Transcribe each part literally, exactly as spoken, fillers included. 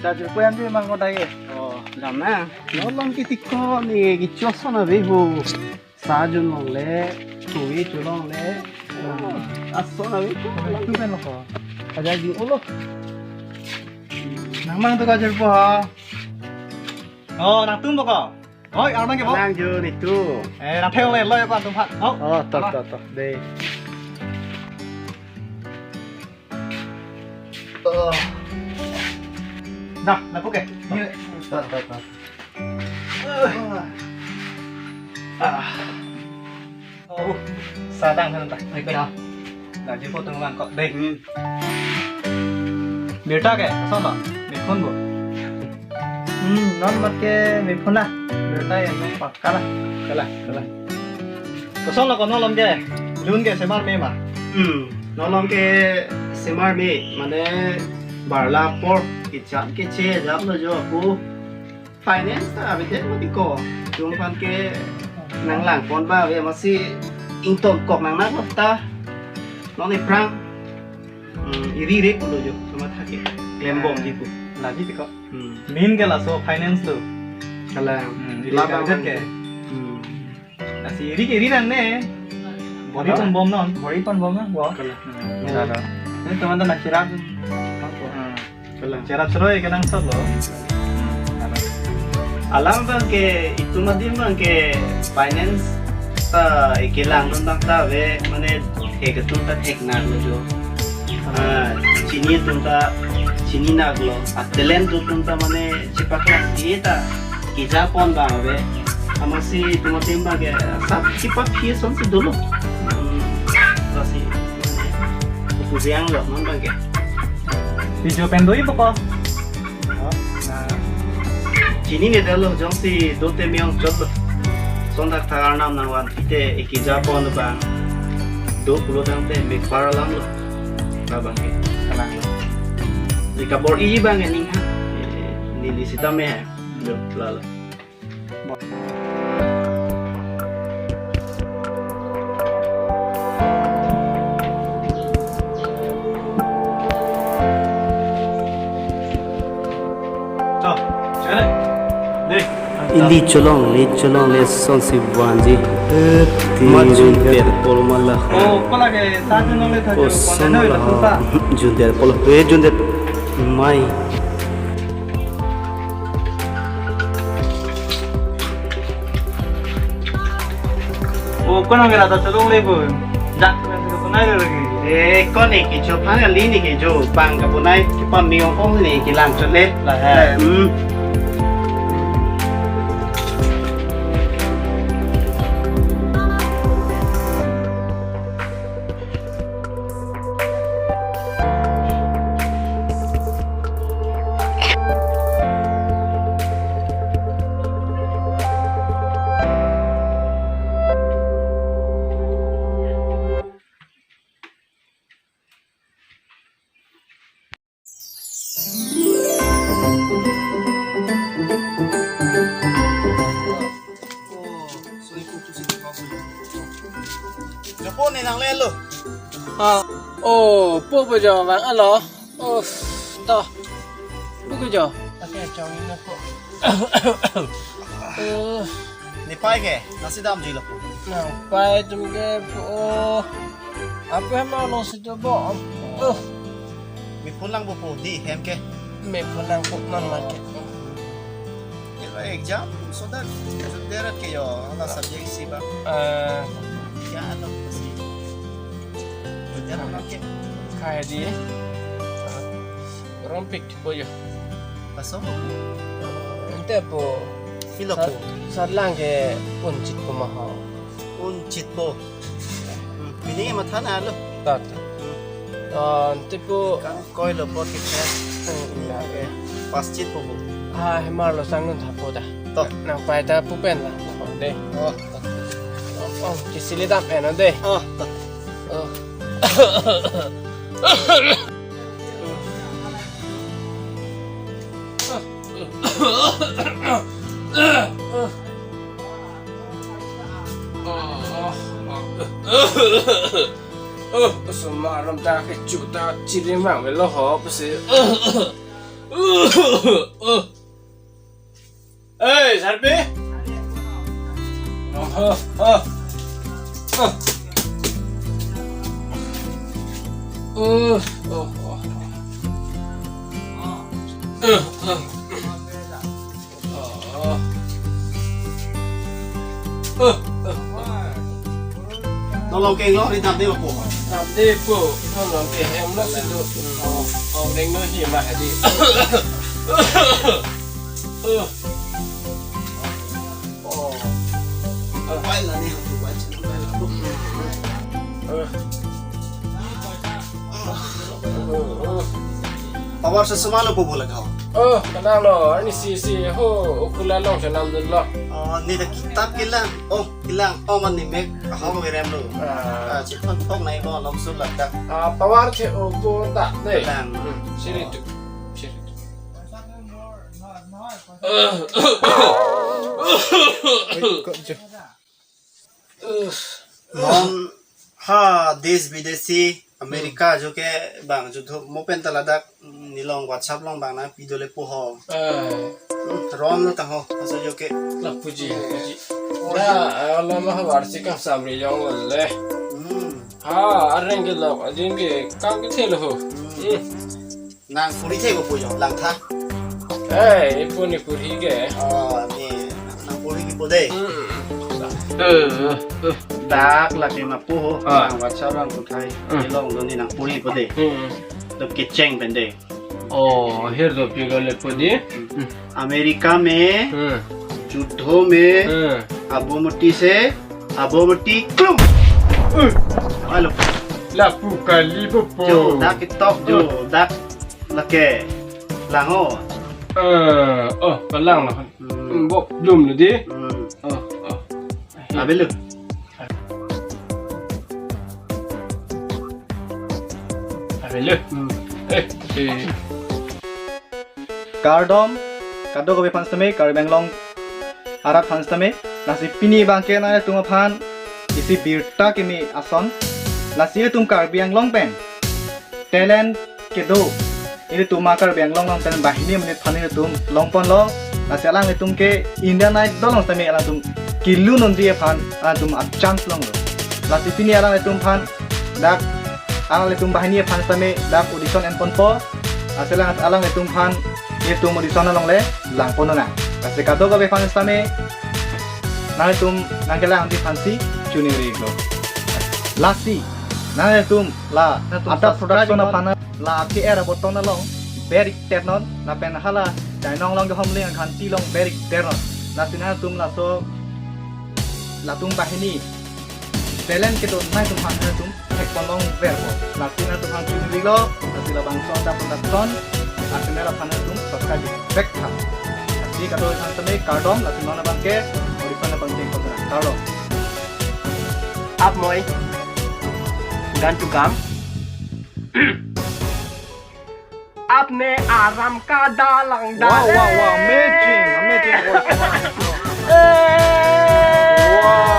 Ajir pu an di mang ko dai. Oh, dam na. Nolong ke tik ko ni kichok son ave ho. Sa jun longle, kove cholongle. Oh, ason ave ko. Tu kan lo ko. Ajak di ulo. Nang mang tu kajir po ha. Oh, nangtum po ko. Oi, arman ke po. Nang jun itu. Eh, nang theng le lo ya ko antum phan. Oh. Oh, tok, tok, tok. Dei. Oh. Dah, lapu ke. Ini. Tok, tok, tok. Ah. Oh, sadang han ta. Oi, oi. Dah, jemput tunggu mangkok deh. Hmm. Birta ke, son lo? Mephun bo. Hmm, non mat ke mephun lah. Birta ya, non pakka lah. Kalah, kalah. Koson lo ko nolong ke? Jun ke semar me ma? Hmm, nolong ke semar me, mane barla apor, kechat kechejap lo jo aku. Finance ta avedet mati ko. Jung aphan ke nanglang pon ba ave, amatsi ington kok nang nak ta. Non iphrang. Hmm, iri re pulo jo, sama thake. Klembom di pu. Lagi ti ko. Hmm. Main ke laso finance tu. Kalang. Hmm, iri labang ke. Hmm. Lasi iri ke iri nangne. Bor-i pon bom non. Bor-i pon bom non, bo. Kalang. Hmm. Kalang. Ini teman-teman nak kirap. Hmm. Kalang. Cherap cheroi kenangsot lo. Alang abang ke itum adim abang ke finance ta ekelang dun abang ta ave, mane thek atum ta thek nak lo jo. Ah, chini atum ta chini nak lo. Ah, talent atum ta mane chepaklang di ta keja pon abang ave. Amatsi itum adim abang ke sap kipaphi asonsi dolo. Hmm, lasi, mane, kukuziang lo, non abang ke. Video pen do-i po ko. Oh, na. Chinine detlo, jongsi do te me-ong chotlo. Son thakthak arnam nangvan pite ekeja pon abang. Do pulo tangte mepar alam lo. Labang ke. Kalang lo. Di kabor-i abang ke ning ha. Neli sitame ha. Lo, lalo. Ili cholongle, cholongle asonsi vanji. Eh, ti ma jun der polo ma la. Oh, kola ke sa jun longle tha. Oh, jun pon son na la. Jun der polo. Eh, jun der. Mai. Oh, kono ke rata cholongle bo. Jak semen se ko nai lagi. Eh, kone ke chophan ali ni ke jo bang kapunai, chophan me-ong kong ni kelang chole. La ha. Eh, hmm. Jopo ne nangle lo. Ah, oh, po po jo bang alo. Oh, to. Pu ke jo. Ake chong in po. Oh. Ne pai ke, nasi damji lo. Nang pai atum ke po. Ape hem along si to bo. Oh. Mephun lang bo po di hem ke. Mephun lang po non mat ke. Ira exam so that so that ke jo, ala subject si ba. Eh. Ya, ano si. Jara mat ke. Kai di. Rompik po jo. Paso? Ante po. Filo po. Sat-, satlang ke unchit po ma ho. Unchit po. Hmm, pini matha na lo. Tat. Hmm. Ah, ante po. Kang koi lo po kikhe. Hmm, iya. Eh, paschit po po. Ah, hemar lo sang nun tha po ta. To. Nang pai ta pu pen la. De. Oh. Oh, oh, kisili dam eno de. Oh, to. Oh. Oh, osomar atum ta kecho ta chirim vang velo ho pusi. Hey, Sarpi. Oh, oh, oh. Oh, oh, oh. Oh, oh. Nolong ke lo ri tap de po. Tap de po. Nolong ke hem lo si do. Oh, oh, reng no hi ma hadi. Oh. Oh. Pai la ni, pai la. Power sesama lo po bola kau. Oh, kenal lo. Ini si, si, ho, ukula long senam dun lo. Oh, ni ta kitab kelang. Oh, kelang. Oh, man ni mek. Ho ko berem lo. Ah. Ah, chit pon pok nai lo, long sul lak dak. Ah, power ke o ko ta de. Kelang. Hmm, siri tu. Siri tu. Wait, kok je. Non ha desh bidesh si America jo ke bang judo mo pen ta ladak, mm, nelong WhatsApp along bang nangpi do le po ho. Eh. Hmm, ron lo tang ho, aso jo ke. Lapuji, lapuji. Da, alam ha warsi kam samri jong le. Hmm. Ha, areng ke lok, ajin ke kam ke thelo ho. Hmm. Hmm. Nang puri the ko po jo, lang tha. Eh, ipo ni puri ke. Oh, ni nang puri ke po de. Hmm. Eh, eh, eh. Dak lake ma po ho, ah, nang WhatsApp along ko thai. Hmm. Ilong do ni nang puri po de. Hmm. To kecheng pen de. Oh, her do pi lo le po de. Hmm. America में, hmm, युद्धों में, hmm, abomoti se, abomoti klum. Eh. Halo. Lapu kali po po. Jo, dak ketok jo, oh, dak lake. Lang ho. Eh, oh, kelang lo. Hmm. Hmm, bo, belum lo di. Hmm. Oh, oh. Abelu. Abelu. Hmm. Eh, eh. Kardom, kadokave aphan sitame, Karbi Anglong arat aphan sitame, lasi pini abangke nangtum aphan isi birta kimi ason, lasi itum Karbi Anglong pen talent kedo, ilitum a Karbi Anglong along talent banghini amonit aphan ilitum longponlo, lasi alanglitum ke Indian Idol along sitame alangtum kelun unji aphan alangtum a chance longlo. Lasi pini alanglitum aphan dak alanglitum banghini aphan sitame dak audition enponpo. Lasi alang, alanglitum aphan itum audition along le langpon nang. Lasi kadokave aphan sitame nangtum nangkelangji aphansi chuniri lo. Lasi nangtum la Anta Production aphan la K R aboton along ber ik ternon, lapen hala Jainong along ke Homling Khanti along ber ik ternon. Lasi nangtum laso latum banghini talent kedo nangtum aphan nangtum thekpon longverpo. Lasi nangtum aphan chuniri lo, lasi labangso Anta Production a channel aphan nangtum subscribe vek tha. Lasi kadokave aphan sitame kardom, lasi non abangke audition abang chengpon nang. Kardom. Ap moi gan tukam. Apne aram ka dalang da. Wow, wow, wow, amazing, amazing voice. Wow.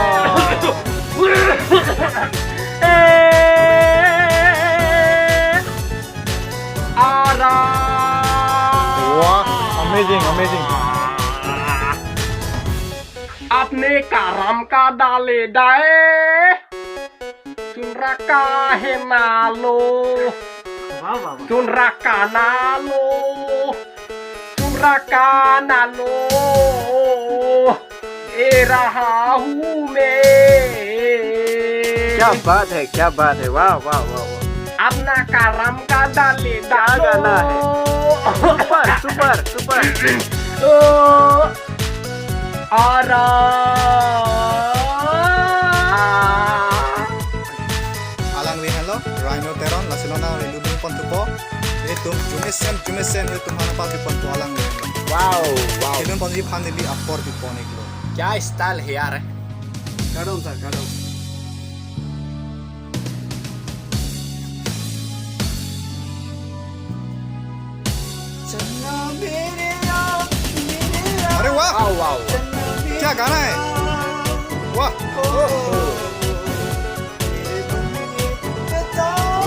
Aram. Wow, amazing, amazing. Apne karam ka dale dae. Sunraka henalo. Wah, wah, wah. Sunraka nalo. Sunraka nalo. Era hahu me. क्या बात है, क्या बात है, वाह, वाह, वाह, वाह। Apna karam ka dale dalo. क्या गाना है? Super, super, super. Oh. Ara. Alangli henlo, Rhino Teron, lasi non nangriludun pon thupo. Ilitum jumesen, jumesen, ilitum aphan apar pi pon thu alangli henlo. Wow, wow. Kelun ponji aphan neli apor pi pon iklo. क्या style है यार? Kardom sir, kardom. अरे वाह! वाह, वाह, वाह। क्या गाना है? वाह!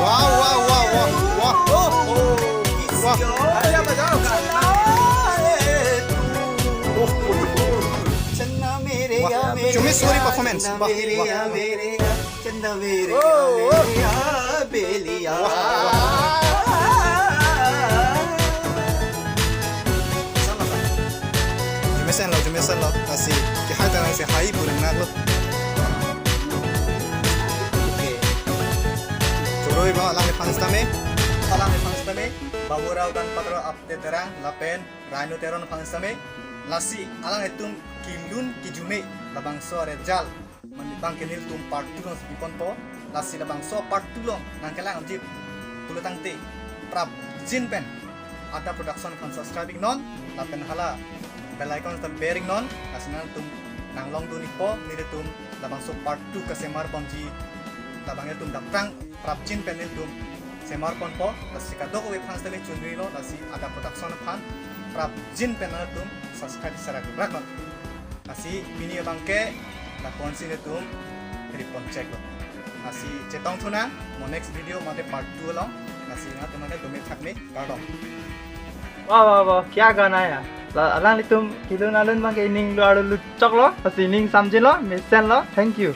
वाह, वाह, वाह, वाह, वाह। वाह! Sorry, performance. Wah, wah. Jumesen lo, jumesen lo. Lasi kehai ta nang si hai pu nang nak lo. Choro-i ba alangliphan sitame. Alangliphan sitame. Baburao Ganpatra Apte Terang lapen Rhino Teron aphan sitame. Lasi alanglitum kelun kejume labangso aresult, mane bang ke nelitum part two along si piponpo. Lasi labangso part two along nangkelang jip pulo tangte prapjin pen Ada Production aphan subscribe iknon lapen hala bell icon ta ber iknon. Lasi nangtum nanglong dun ikpo, nelitum labangso part two kasemar bomji, labang nelitum dapprang prapjin pen nelitum semar ponpo. Lasi kadokave aphan sitame chunri lo, lasi Ada Production aphan prapjin pen nangtum subscribe serak raknon. Lasi pini abang ke lapu-an si nelitum ripon chek lo. Lasi chetong thu nang mo next video mate part two along. Lasi nangtum ke dome thakme, kardom. Wah, wah, wah, kya gana ya? La, alanglitum kelun alun abang ke ining lo arlo luchok lo, lasi ining samjin lo, mesen lo. Thank you.